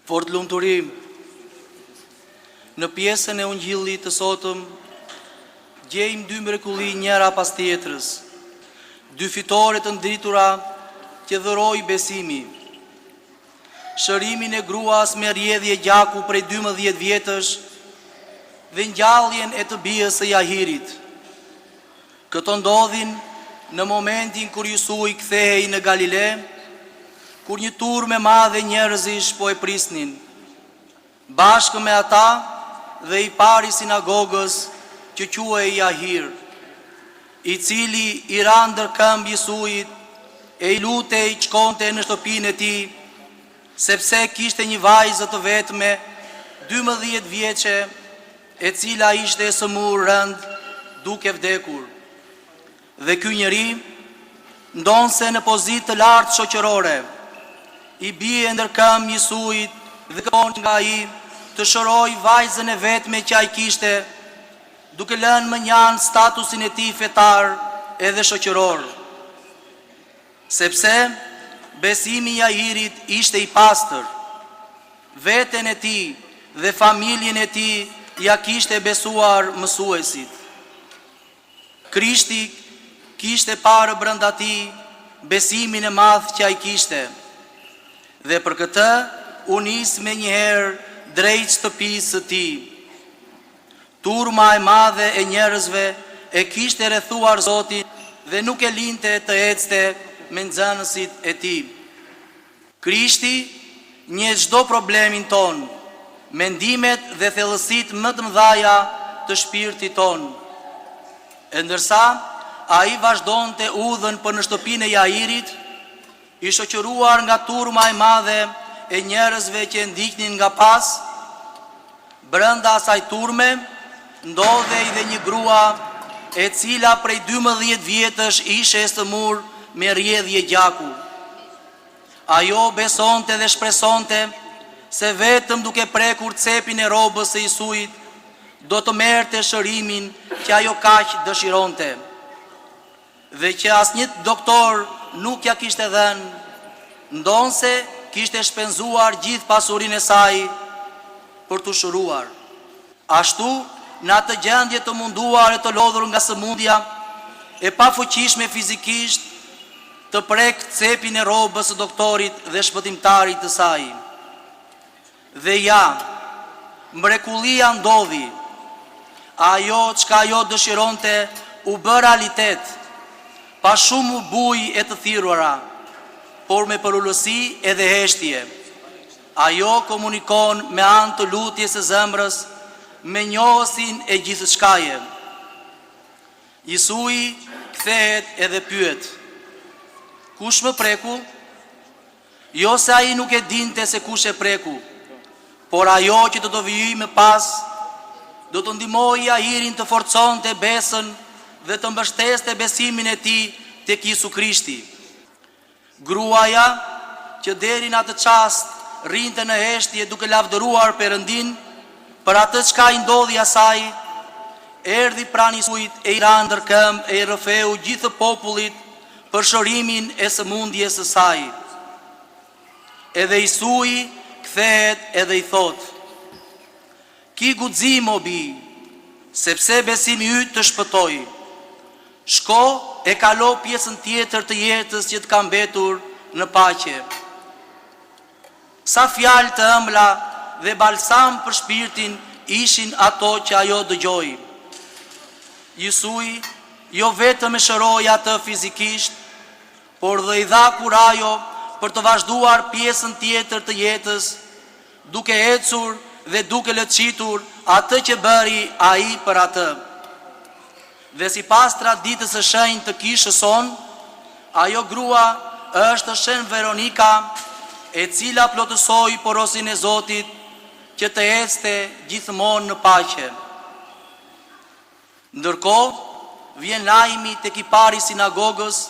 Fortlumturi, në pjesën e Ungjillit të sotëm gjejmë dy mrekulli njëra pas tjetrës, dy fitore të ndritura që dhuroi besimi. Shërimin e gruas me rrjedhje gjaku prej 12 vjetësh dhe ngjalljen e të bijës së Jahirit. Këto ndodhin në momentin kur Jisui kthehej në Galile, kur një turmë e madhe njerëzish po e prisnin. Bashkë me ata dhe i pari i sinagogës që quhej Jahir, i cili i ra ndër këmbë Jisuit e i lutej të shkonte në shtëpinë e tij, sepse kishte një vajzë të vetme, 12 vjeçe, e cila ishte e sëmurë rëndë duke vdekur. Dhe ky njeri, ndonëse në pozitë të lartë shoqërore, i bie ndër këmbë Jisuit dhe kërkon nga ai të shërojë vajzën e vetme që ai kishte, duke lënë mënjanë statusin e tij fetar edhe shoqëror. Sepse besimi i Jairit ishte i pastër. Veten e tij dhe familjen e tij ia kishte besuar mësuesit. Krishti kishte parë brenda tij besimin e madh që ai kishte dhe për këtë u nis menjëherë drejt shtëpisë së tij. Turma e madhe e njerëzve e kishte rrethuar Zotin dhe nuk e linte të ecte me nxënësit e tij. Krishti njeh çdo problemin tonë, mendimet dhe thellësitë më të mëdhaja të shpirtit tonë. E ndërsa ai vazhdonte udhën për në shtëpinë e Jairit, i shoqëruar nga turma e madhe e njerëzve që e ndiqnin nga pas, brenda asaj turme ndodhej dhe një grua e cila prej 12 vjetësh ishe e sëmurë me rrjedhje gjaku. Ajo besonte dhe shpresonte se vetëm duke prekur cepin e rrobës së Jisuit do të merrte shërimin që ajo kaq dëshironte dhe që asnjë doktor nuk ia kishte dhënë, ndonëse kishte shpenzuar gjithë pasurinë e saj për t'u shëruar. Ashtu, në atë gjendje të munduar e të lodhur nga sëmundja, e pafuqishme fizikisht, të prekë cepin e rrobës së doktorit dhe shpëtimtarit të saj. Dhe ja, mrekullia ndodhi. Ajo çka ajo dëshironte u bë realitet, pa shumë bujë e të thirrura, por me përulësi edhe heshtje. Ajo komunikon me anë të lutjes së zemrës me njohësin e gjithçkaje. Jisui kthehet edhe pyet, Kush më preku? Jo se ai nuk e dinte se kush e preku, por ajo që do të vijë më pas, do të ndihmojë Jairin të forconte besën dhe të mbështeste besimin e tij tek Jisu Krishti. Gruaja, që deri në atë çast rrinte në heshtje duke lavdëruar Perëndinë për atë çka i ndodhi asaj, erdhi pranë Jisuit e i ra ndër këmbë e i rrëfeu gjithë popullit për shërimin e sëmundjes së saj. Edhe Jisui kthehet edhe i thotë, Ki guxim, o bijë, sepse besimi yt të shpëtoi. Shko e kalo pjesën tjetër të jetës që të ka mbetur në paqe. Sa fjalë të ëmbla dhe balsam për shpirtin ishin ato që ajo dëgjoi. Jisui jo vetëm e shëroi atë fizikisht, por dhe i dha kurajo për të vazhduar pjesën tjetër të jetës, duke ecur dhe duke lëçitur atë që bëri ai për atë. Dhe sipas traditës së shenjtë të kishës sonë, ajo grua është Shën Veronika, e cila plotësoi porosinë e Zotit që të ecte gjithmonë në paqe. Ndërkohë, vjen lajmi tek i pari i sinagogës,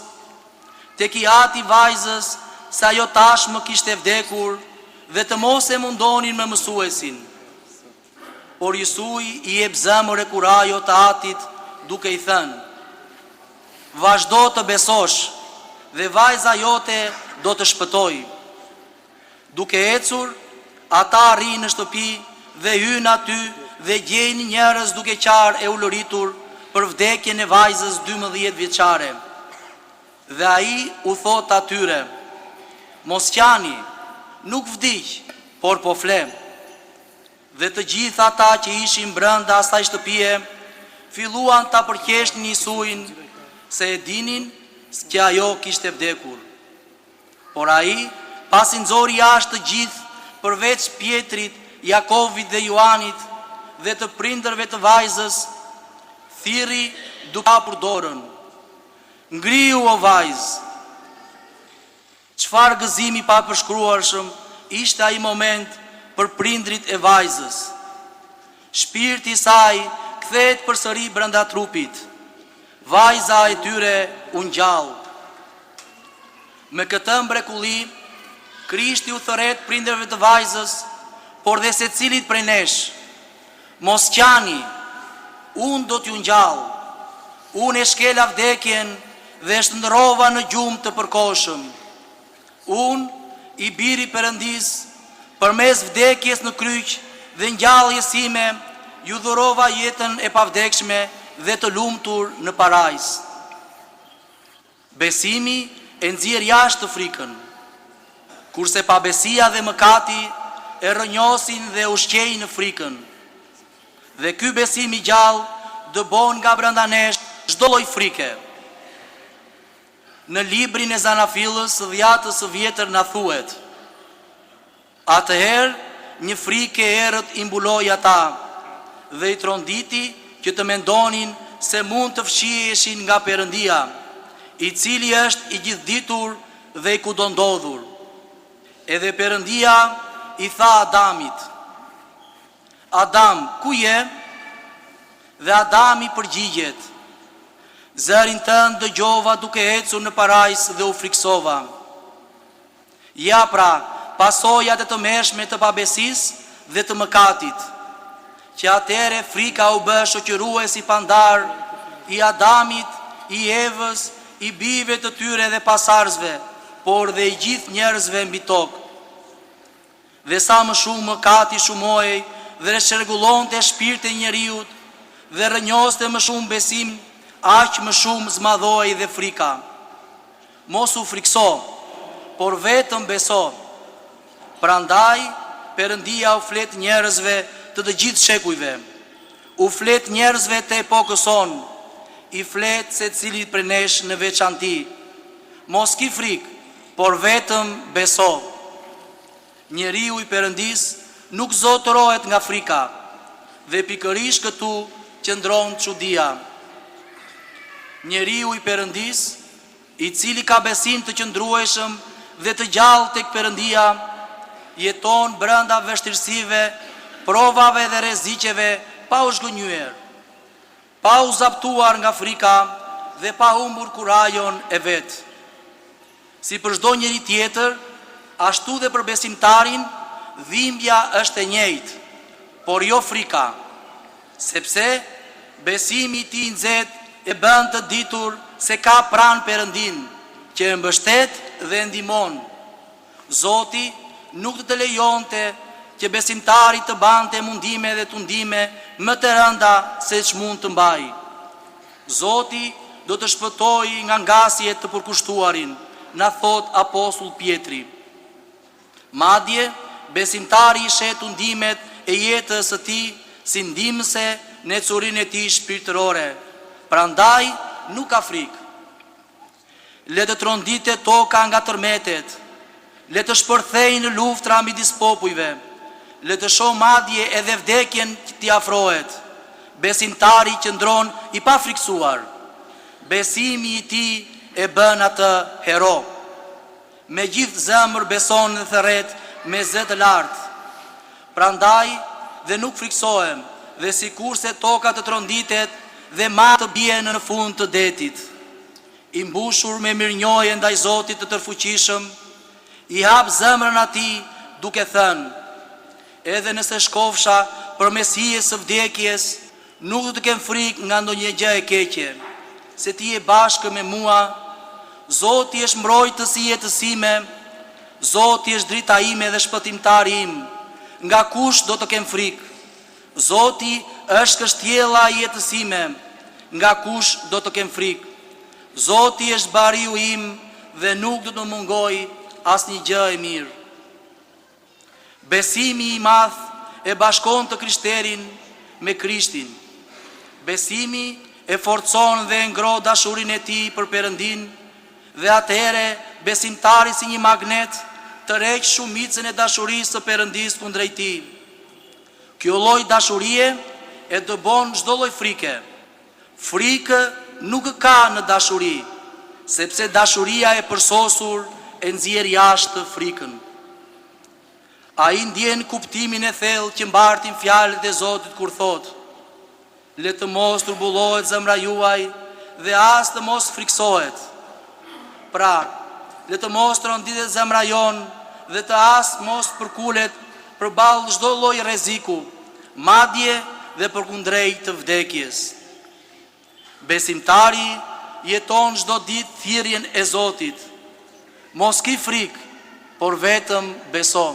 tek i ati i vajzës se ajo tashmë kishte vdekur dhe të mos e mundonin më mësuesin. Por Jisui i jep zemër e kurajo të atit duke i thënë, Vazhdo të besosh dhe vajza jote do të shpëtojë. Duke ecur, Ata arrijnë në shtëpi dhe hyjnë aty dhe gjejnë njerëz duke qarë e ulëritur për vdekjen e vajzës 12 vjeçare. Dhe ai u thotë atyre, Mos qani, nuk vdiq, por po fle. Dhe të gjithë ata që ishin brenda asaj shtëpie filluan ta përqeshnin Jisuin, se e dinin që ajo kishte vdekur. Por ai, pasi nxori jashtë të gjithë, përveç Pjetrit, Jakovit dhe Joanit dhe të prindërve të vajzës, thirri duke hapur dorën, Ngrihu, o vajzë! Çfarë gëzimi i papërshkruarshëm ishte ai moment për prindërit e vajzës. Shpirti i saj kthehet përsëri brenda trupit. Vajza e tyre u ngjall. Me këtë mbrekulli, Krishti u thërret prindërve të vajzës, por dhe secilit prej nesh, Mos qani, unë do t'ju ngjall. Unë e shkela vdekjen dhe e shndërrova në gjumë të përkohshëm. Unë, i Biri i Perëndisë, përmes vdekjes në kryq dhe ngjalljes sime, ju dhurova jetën e pavdekshme dhe të lumtur në parajsë. Besimi e nxjerr jashtë frikën, kurse pabesia dhe mëkati e rrënjosin dhe e ushqejnë frikën. Dhe ky besim i gjallë dëbon nga brenda nesh çdo lloj frike. Në librin e Zanafillës së Dhjatës së Vjetër na thuhet, Atëherë një frikë e errët i mbuloi ata dhe i tronditi që të mendonin se mund të fshiheshin nga Perëndia, i cili është i gjithëditur dhe i kudondodhur. Edhe Perëndia i tha Adamit, Adam, ku je? Dhe Adami përgjigjet, Zërin tënd dëgjova duke ecur në parajsë dhe u frikësova. Ja pra, pasojat e tmerrshme të pabesisë dhe të mëkatit. Që atëherë frika u bë shoqërues i pandarë i Adamit, i Evës, i bijve të tyre dhe pasardhësve, por dhe i gjithë njerëzve mbi tokë. Dhe sa më shumë mëkati shumohej dhe çrregullonte shpirtin e njeriut dhe rrënjoste më shumë besimin, aq më shumë zmadhohej dhe frika. Mos u frikëso, por vetëm beso. Prandaj, Perëndia u flet njerëzve të të gjithë shekujve. U flet njerëzve të epokës sonë, i flet secilit prej nesh në veçanti. Mos ki frikë, por vetëm beso. Njeriu i Perëndisë nuk zotërohet nga frika, dhe pikërisht këtu qëndron çudia. Njeriu i Perëndisë, i cili ka besim të qëndrueshëm dhe të gjallë tek Perëndia, jeton brenda vështirësive, provave dhe rreziqeve pa u zhgënjyer, pa u zaptuar nga frika dhe pa humbur kurajon e vet. Si për çdo njeri tjetër, ashtu dhe për besimtarin, dhimbja është e njëjtë, por jo frika, sepse besimi i tij i nxehtë e bën të ditur se ka pranë Perëndinë, që e mbështet dhe e ndihmon. Zoti nuk do të lejonte që besimtari të bante mundime dhe tundime më të rënda se ç'mund të mbajë. Zoti do të shpëtojë nga ngasjet të përkushtuarin, na thotë apostull Pjetri. Madje, besimtari i sheh tundimet e jetës së tij si ndihmëse në ecurinë e tij shpirtërore, prandaj nuk ka frikë. Le të tronditet toka nga tërmetet, le të shpërthejnë luftra midis popujve, le të shohë madje edhe vdekjen t'i afrohet, besimtari qëndron i pafrikësuar. Besimi i tij e bën atë hero. Me gjithë zemër beson dhe thërret me zë të lartë. Prandaj dhe nuk frikësohem dhe sikurse toka të tronditet dhe malet të bien në fund të detit. I mbushur me mirënjohje ndaj Zotit të Tërëfuqishëm, i hap zemrën atij duke thënë, Edhe nëse shkofsha përmes hijes së vdekjes, nuk do të kem frikë nga ndonjë gjë e keqe, se ti je bashkë me mua, Zoti është mbrojtës i jetës sime, Zoti është drita ime dhe shpëtimtari im. Nga kush do të kem frikë? Zoti është kështjella e jetës sime, nga kush do të kem frikë? Zoti është bariu im dhe nuk do të më mungojë asnjë gjë e mirë. Besimi i madh e bashkon të krishterin me Krishtin. Besimi e forcon dhe e ngroh dashurinë e tij për Perëndinë dhe atëherë besimtari si një magnet tërheq shumicën e dashurisë së Perëndisë kundrejt tij. Kjo lloj dashurie e dëbon çdo lloj frike. Frikë nuk ka në dashuri, sepse dashuria e përsosur e nxjerr jashtë frikën. Ai ndjen kuptimin e thellë që mbartin fjalët e Zotit kur thotë, Le të mos turbullohet zemra juaj dhe as të mos frikësohet. Pra, le të mos tronditet zemra jonë dhe të as mos përkulet përballë çdo lloj rreziku, madje dhe përkundrejt të vdekjes. Besimtari jeton çdo ditë thirrjen e Zotit, Mos ki frikë, por vetëm beso.